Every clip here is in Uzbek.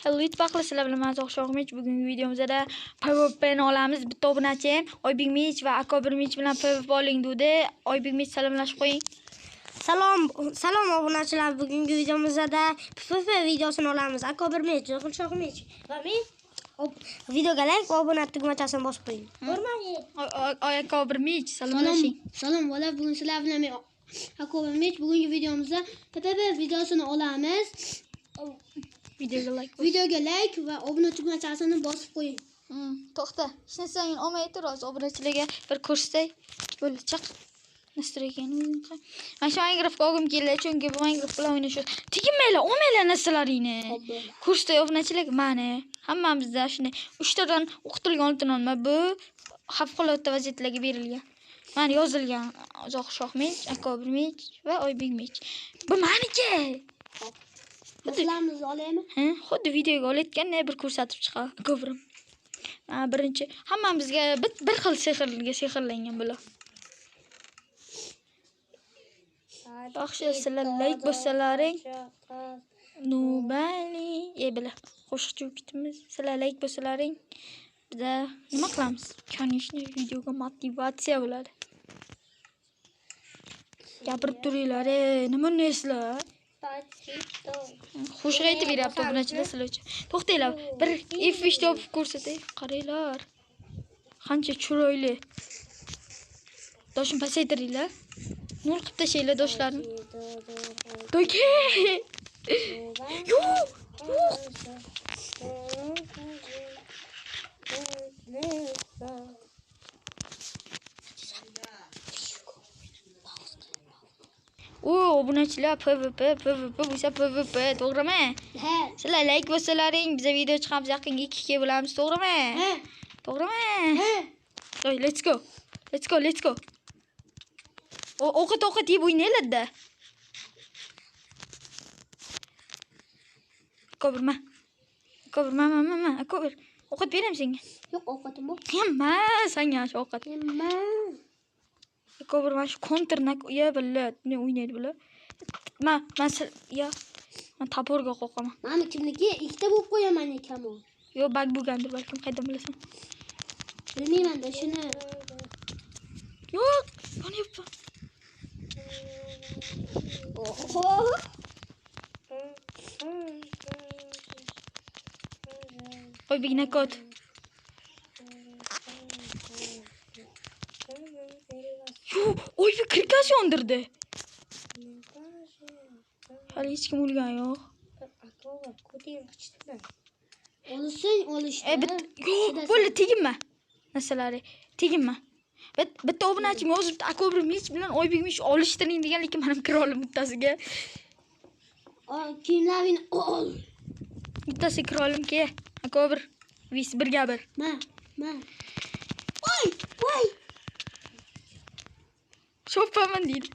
Hello ittifaqli, sizlar bilan men Zohir. Bugungi videomizda PvPni olamiz. Bitta obunachim Oybek Mich va Akobir Mich bilan PvP oling dedi. Oybek Mich, salomlashib qo'ying. Salom, salom obunachilar. Bugungi videomizda PvP videosini olamiz. Akobir Mich, Zohir Mich va men. Videoga like va obuna tugmachasini bosib qo'ying. Ko'rmang. Akobir Mich, salomlashing. Salom, bola. Bugun sizlar bilan men Akobir Mich. Bugungi videomizda PvP videosini olamiz. Videoga like, videoga like va obuna tugmachasini bosib qo'ying. To'xta, hech narsani olmay tur, hozir obunachilarga bir ko'rsatay. Bo'ldi, chiq. Nastroykani o'zing qil. Mana shu Minecraftga olgim keldi, chunki bu Minecraft bilan o'ynashu. Teginmanglar, olmanglar narsalaringni. Ko'rsatay obunachilarga. Mana hammamizda shunday 3 tadan o'qitilgan oltin olma, bu favqulodda vaziyatlarga berilgan. Mana yozilgan Zohir Shohmich, Akobir Mich va Oybek Mich. Bu meniki. Bizlarimiz olaymi? Ha, xuddi videoga olayotganda bir ko'rsatib chiqadi Akobirim. Mana birinchi hammamizga bir xil sehrga sehrlangan bular. Yaxshi, sizlar like bossalaring. Nubali, bila qo'shiqchi yigitimiz. Sizlar like bossalaring. Biza nima qilamiz? Конечно, videoga motivatsiya bo'ladi. Gapirib turinglar, nima neslar? Qo'shiq aytib beryapti obunachilar sizlar uchun. To'xtanglar, bir F3 topib ko'rsatay. Qaranglar. Qancha chiroyli. Doshim pasaytiringlar. Nol qilib tashlanglar doshlarini. Doke. Yo'q, yo'q. O, obunachilar PvP, PvP bo'lsa PvP, to'g'rimi? Ha. Sizlar like bossalaring, biza video chiqamiz, yaqinga 2K bo'lamiz, to'g'rimi? Ha. To'g'rimi? Ha. Oy, let's go. Let's go, let's go. O'qit, o'qit yeb o'ynaylar-da. Akobir, ma. Akobir, ma, ma, ma, Akobir. O'qit beraman senga. Yo'q, ovqatim bor. Nima senga shu ovqat? Nima? Akobir, mana shu counter ya billa, ne o'ynaydi bular? Ma, men ya men toporga qo'rqaman. Mana kimniki ikkita bo'lib qo'yaman ekan u. Yo'q, bug bo'lgandir balkim, qaydan bilasan? Bilmayman-da shuni. Yo'q, yonyapman. Oho. Oybek nakot. Yo'q, Oybek kirkas yondirdi. Hali hech kim o'lgan yo'q. Akobir, ko'ting qichdimi? Olsang olishdi. Yo'q, bo'ldi, teginma. Narsalari teginma. Bitta obunachim yozibdi, Akobir Mich bilan Oybek Mich olishtiring degan, lekin men ham kira oldim bittasiga. Kiyimlaringni ol. Bittasiga kira oldim ki, Akobir vis birga bir. Ma, ma. Voy, voy. Cho'paman deydi.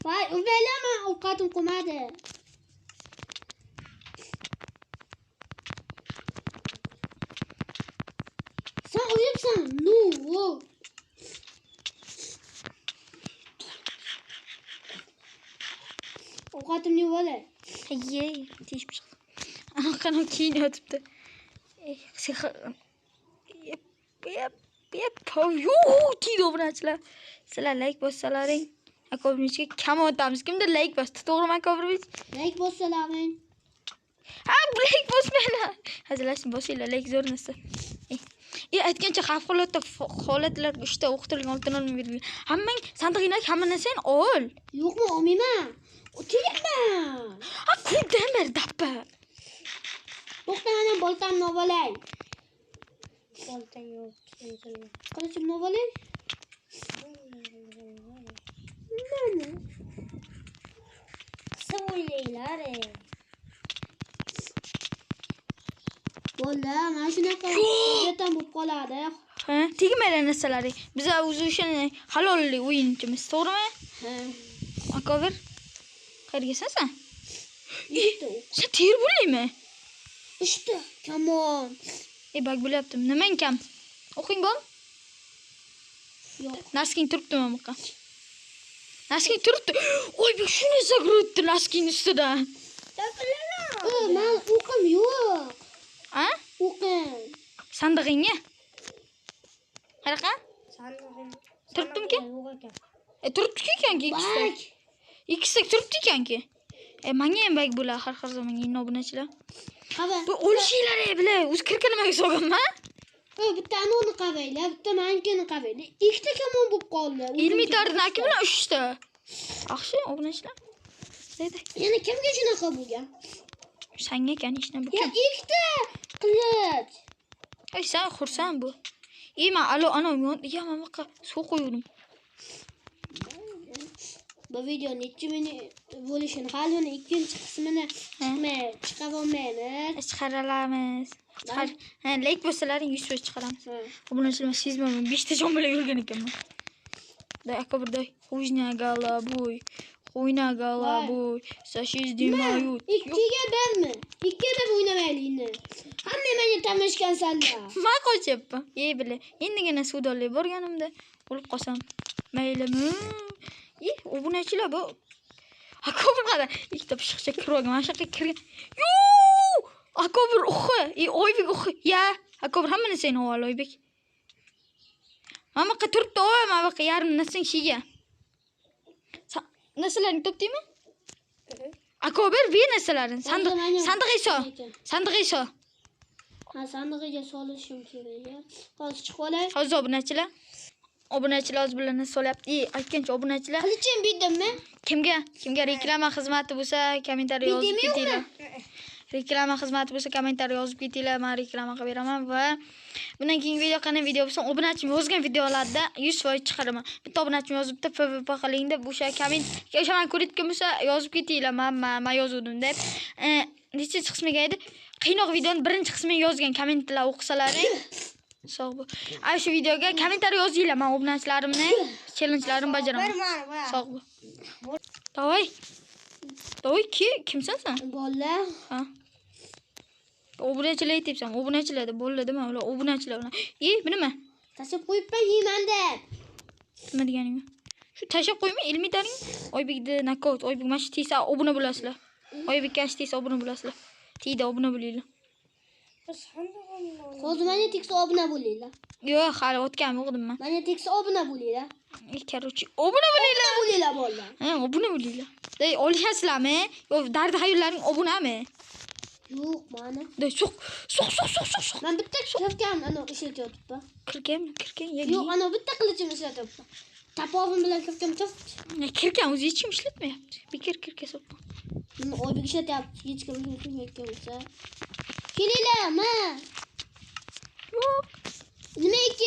Voy, uvelama, ovqatim qolmadi. Sen o'libsan. No, wo. Ovqatimni yeb olay. Ye, teshib chiqdi. Anaqa keyin yotibdi. Sehr. Yep, yep, yep. Yo'q, tiydi obunachilar. Sizlar like bossalaring, Akobir Michga kam o'tamiz. Kimdir like bosdi, to'g'rimi Akobir Mich? Like bossalaring. Ha, like bosmanglar. Hazillashib bosinglar, like zo'r narsa. Aytgancha favqulodda holatlarga 3 ta o'qitilgan oltin olma berilgan. Hammang sandig'ingdagi hamma narsani ol. Yo'qmi, olmayman. Tegma. Ha, ko'pdan beri dappa. To'xta, mana boltamni olib olay. Boltang yo'q. Qilichimni olib olay. Mana. Qisib o'ynanglar. Bola, mana shunaqa yetam bo'lib qoladi. Ha, tegmanglar narsalaring. Biz o'zi o'shani halollik o'yinchimiz, to'g'rimi? Ha. Akobir, qayergasan sen? Sen ter bo'laymi? 3ta. Kamon. Bug bo'lyapti. Nimang kam? O'qing bor? Yo'q. Nasking turibdimi bu yoqqa? Nasking turibdi. Oy, bu shuni sakrayapti Nasking ustidan. Men o'qim yo'q. A? O'qim. Sandig'ingga. Qanaqa? Sandig'im. Turibdimki? Yo'q ekan. Turibdi ekanki ikkita. Bak. Ikkita turibdi ekanki. Menga ham bag bo'lar har xil zamonga endi obunachilar. Qara. Bu o'lishinglar bilan o'z kirka nimaga solganman? Bitta anoni qavaylar, bitta manikini qavaylar. Ikkita kamon bo'lib qoldi. Ilmiy bilan 3 ta. Yaxshi, obunachilar. Dedi. Yana kimga shunaqa bo'lgan? Sanga ekan ishni bu Ya kim? ikkita qilich. Ey sen xursand bu. Man alo ana ya men buyoqqa suv qo'yuvdim. Bu video necha minut bo'lishini hali uni ikkinchi qismini chiqarolmaymiz. Chiqaramiz. Chiqar. Ha, like bo'lsalaring 100% chiqaramiz. Obunachilar sezmayman 5 ta jon bilan yurgan ekanman. Day aka bir day. Хуйня головой. Хуйня головой. Сосиздимают. 2ga 1mi? 2ga 1 o'ynamaylik endi. Hamma menga tamashgansanlar. Man qochyapman. Bile. Endigina suvda olib borganimda o'lib qolsam maylimi? Obunachilar bu aka bir qadar ikkita pishiqcha kirib olgan. Mana shu yoqqa kirgan. Yo'q! Aka bir uxi, Oybek uxi. Ya, aka bir hamma narsani ol Oybek. Mana bu yoqqa turibdi, mana bu yoqqa yarim narsang shiga. Narsalarni topdingmi? Aka bir ber narsalarini. Sandiq iso. Sandiq iso. Ha, sandig'iga solishim kerak. Hozir chiqib olay. Hozir obunachilar. Obunachilar o'z bilan solyapti. Aytgancha obunachilar. Qilichim berdimmi? Kimga? Kimga reklama xizmati bo'lsa, kommentariy yozib ketinglar. Reklama xizmati bo'lsa, kommentariy yozib ketinglar, men reklama qilib beraman va bundan keyingi video qanday video bo'lsa, obunachim yozgan videolarda 100% chiqaraman. Bitta obunachim yozibdi, PVP qiling deb, o'sha komment, o'sha men ko'rayotgan bo'lsa, yozib ketinglar, men yozuvdim deb. Nechinchi qismiga edi? Qiynoq videoning birinchi qismini yozgan kommentlar o'qisalaring sog' bo'l. Ay shu videoga kommentariy yozinglar, men obunachilarimni challenjlarimni bajaraman. Sog' bo'l. Davay. Davay ki, kimsan sen? Bola. Ha. Obunachilar aytyapsan, obunachilar deb bo'ldi nima ular obunachilar bilan. Bu nima? Tashlab qo'yibman yeyman deb. Nima deganing? Shu tashlab qo'yma, ilmiy daring. Oybekda nokaut, Oybek mana shu tegsa obuna bo'lasizlar. Oybekka shu tegsa obuna bo'lasizlar. Tegdi obuna bo'linglar. Hozir menga teksa obuna bo'linglar. Yo'q, hali o'tgan yo'q man. Menga teksa obuna bo'linglar. Короче, obuna bo'linglar. Obuna bo'linglar bolalar. Ha, obuna bo'linglar. Day, olishasizlarmi? Yo'q, dardi hayollaring obunami? Yo'q, mana. Day, so'q, so'q, so'q, so'q, so'q, so'q. Men bitta kirkam ana ishlatyapman. Kirkam, kirkam, ya. Yo'q, ana bitta qilichimni ishlatyapman. Tapovim bilan kirkam chop. Kirkam o'zi hech kim ishlatmayapti. Bekor kirka sotma. Buni Oybek ishlatyapti, hech kim ishlatmayotgan bo'lsa. Kelinglar, ma. Yo'q. Nima 2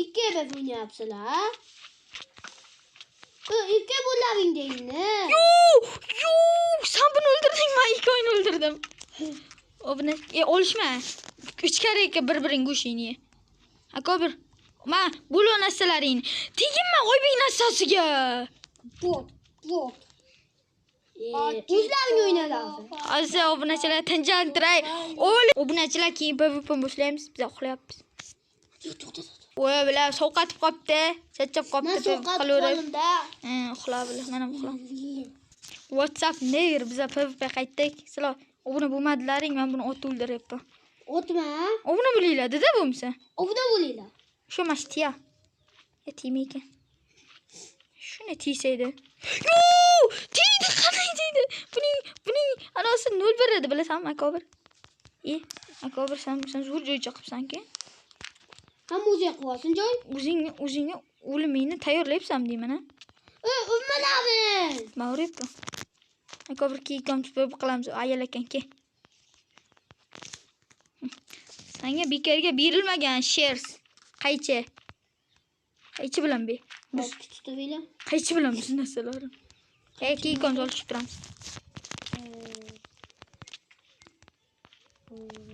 2 o'ynayapsizlar? 2 bo'laving deyni. Yo'q, yo'q, sen buni o'ldirding, men ikki oyni o'ldirdim. Obuna, olishma. 3 karra bir-biring go'shingni ye. Aka bir. Ma, bo'lo narsalaringni. Teginma Oybek narsasiga. Bot, bot. O'zlaring o'ynadi. Hozir obunachilar tinchlantiray. Obunachilar keyin PvP boshlaymiz. Biz uxlayapmiz. To'xta, to'xta. Voy bilan sovqatib qopti. Charchab qopti. Men sovqatib qoldimda. Ha, uxla bilan, men ham uxla. WhatsApp neger biza PvP qaytdik. Sizlar obuna bo'lmadilaring, men buni ot o'ldiryapman. Otma. Obuna bo'linglar dedi bo'lmasa. Obuna bo'linglar. Shu mashtiya. Tegma ekan. Shuni teysaydi. Yo'q, tegdi, qanday tegdi? Buning anasi 01 edi, bilasanmi, Akobir? Akobir sen zo'r joy chiqibsan-ki. Ham o'zi qo'yasin joy. O'zingni o'limingni tayyorlayapsan deyman, ha? Urmalavin. Men uryapman. Akobir keyin tupib qilamiz, ayol ekan-ki. Senga bekorga berilmagan shares. Qaychi. Qaychi bilan be. Biz tutib. Qaychi bilan biz narsalarni. Keyin olishib turamiz.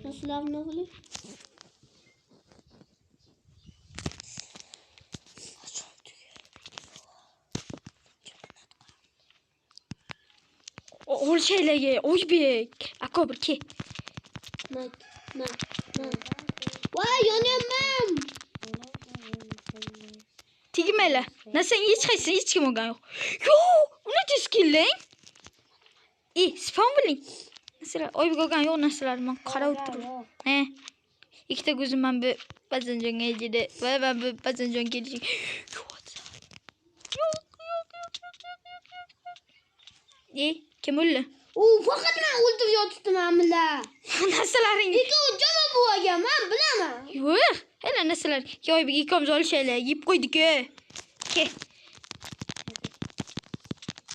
Nasıl oluyor? Olshaylarga Oybek. Akobir ke. Mak, mak, mak. Voy, yonyapman. Tegmanglar. Narsang hech qaysi hech kim olgan yo'q. Yo'q, uni tez kelling. Spam bo'ling. Narsalar Oybek olgan yo'q narsalar men qarab turib. He. Ikkita ko'zim man bu Pasanjonga yedi va man bu Pasanjon kelishi. Yo'q. Yo'q, yo'q, yo'q, yo'q, yo'q, yo'q. Kim o'ldi? U faqat men o'ldirib yotibdim amilla. Narsalaring. Ikkovi javob bo'lgan, men bilaman. Yo'q, hali narsalar. Oybek ikkovimiz olishaylik, yeb qo'ydik-ku. Ke.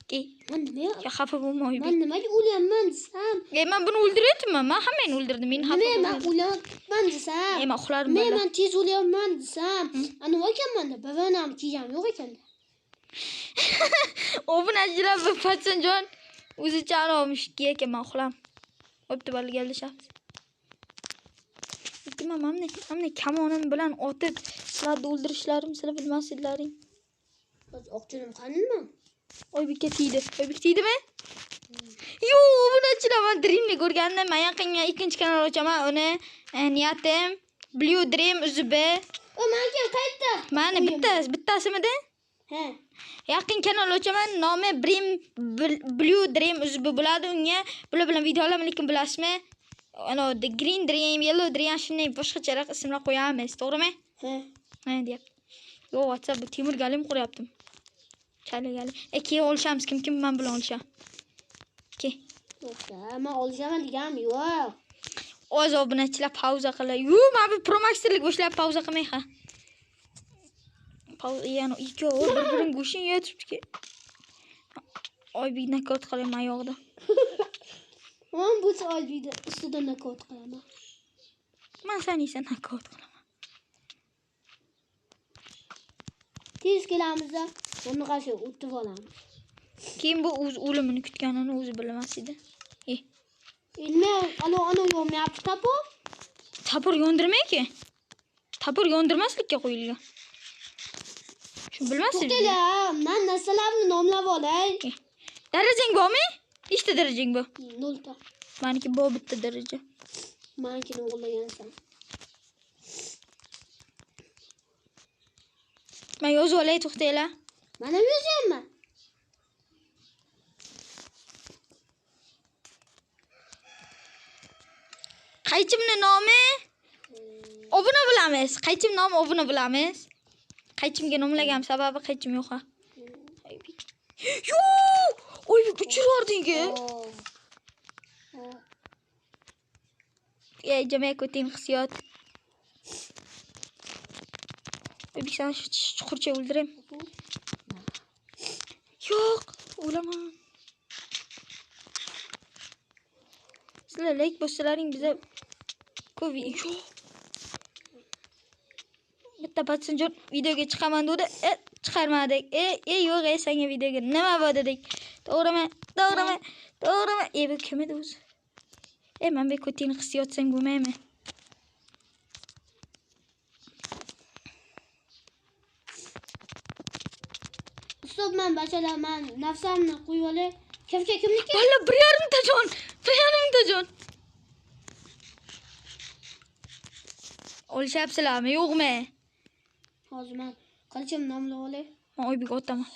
Ke. Men nima? Ya xafa bo'lma Oybek. Men nimaga o'lyapman desam? Men buni o'ldiryapman. Men hammani o'ldirdim. Men xafa bo'ldim. Men o'lyapman desam. Men uxlarim. Men tez o'lyapman desam. Ana ekanman-da, bavanam kiygan yo'q ekanda. Obunachilar bu Pasanjon o'zicha olmush ekan, men uxlam. O'pti bali gaplashamiz. Lekin men kamonim bilan otib sizlarni o'ldirishlarim sizlar bilmasdilaring. Hozir oqchinim qanimi? Oybekka tegdi. Oybek tegdimi? Yo'q, obunachilar men Dreamni ko'rgandim. Men yaqinga ikkinchi kanal ochaman. Uni niyatim Blue Dream UZB. O menga qayerda? Mani bittasimidi? He. Yaqin kanal ochaman. Nomi Dream Blue Dream UZB bo'ladi. Unga bular bilan video olaman, lekin bilasizmi? Ana The Green Dream, Yellow Dream shunday boshqacharoq ismlar qo'yamiz, to'g'rimi? He. Ha, deyapti. Yo'q, WhatsApp bu Temur galim qo'yaptim. Chali gali. Keyin olishamiz. Kim kim men bilan olishadi? Ke. Yo'q, men olishaman deganim yo'q. Oz obunachilar pauza qilay. Yo'q, men bu Pro Max'lik bo'shlab pauza qilmay ha. Pauza yana ikkovi bir-birini go'shin yotibdi-ki. Oybek nakot qilaman oyog'ida. Men bu Oybekni ustidan nakot qilaman. Men seni esa nakot qilaman. Tez kelamizda uni qarshi o'tib olamiz. Keyin bu o'z o'limini kutganini o'zi bilmas edi. Nima, alo yonmayapti topor? Topor yondirmay-ki. Topor yondirmaslikka qo'yilgan. Shu bilmassiz. To'xtanglar, men narsalarni nomlab olay. Darajang bormi? Nechta darajang bor? 0 ta. Meniki bor bitta daraja. Menikini o'g'irlagansan. Men yozib olay, to'xtanglar. Men ham yozyapman. Qaychimni nomi? Obuna bilamiz. Qaychim nomi obuna bilamiz. Qaychimga nomlagan sababi qaychim yo'q ha. Yo'q! Oybek uchirording-ku. Ey, jamaya ko'ting hissiyot. Oybek sen shu chuqurcha o'ldirim. Yo'q, o'laman. Sizlar like bossalaring biza ko'p yo'q. Bitta Pasanjon videoga chiqaman dedi, chiqarmadik. Yo'q, senga videoga nima bor dedik. To'g'rimi? To'g'rimi? To'g'rimi? Bu kim edi o'zi? Men bu ko'tingni hissiyotsang bo'lmaymi? Ustob, men bachalar, men nafsamni qo'yib olay. Kafka kimniki? Valla 1.5 ta jon. 1.5 ta jon. Olishyapsizlarmi, yo'qmi? Hozir men qilichim nomlab olay. Men Oybek otaman.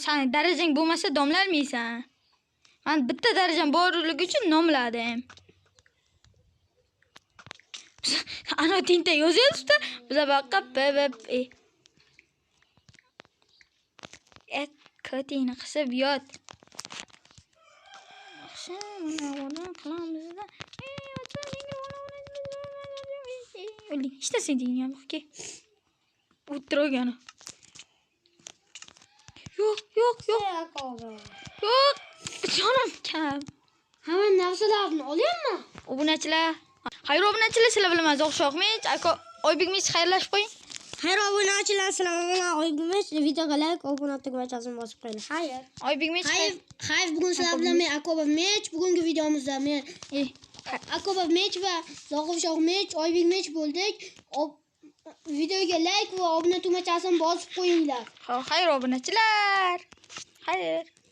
Sen darajang bo'lmasa domlalmaysan. Men bitta darajam borligi uchun nomladim. Ana tinta yozyapti. Biza boqib b b e. Ko'tingni qisib yot. Yaxshi, mana buni qilamiz-da. O'lding. Hech narsa degan yo'q-ki. O'tirgani. Yo'q, yo'q, yo'q. Yo'q. Jonim kam. Hamma narsalarni olyapman. Obunachilar, xayr obunachilar, sizlar bilan men Zo'qshoqmich, aka Oybekmich xayrlashib qo'ying. Xayr obunachilar, sizlar bilan Oybekmich, videoga like, obuna tugmachasini bosib qo'ying. Xayr. Oybekmich, xayr. Xayr, bugun sizlar bilan men Akobovmich. Bugungi videomizda men Akobovmich va Zo'qshoqmich, Oybekmich bo'ldik. Videoga like va obuna tugmachasini bosib qo'yinglar. Xayr obunachilar. Xayr.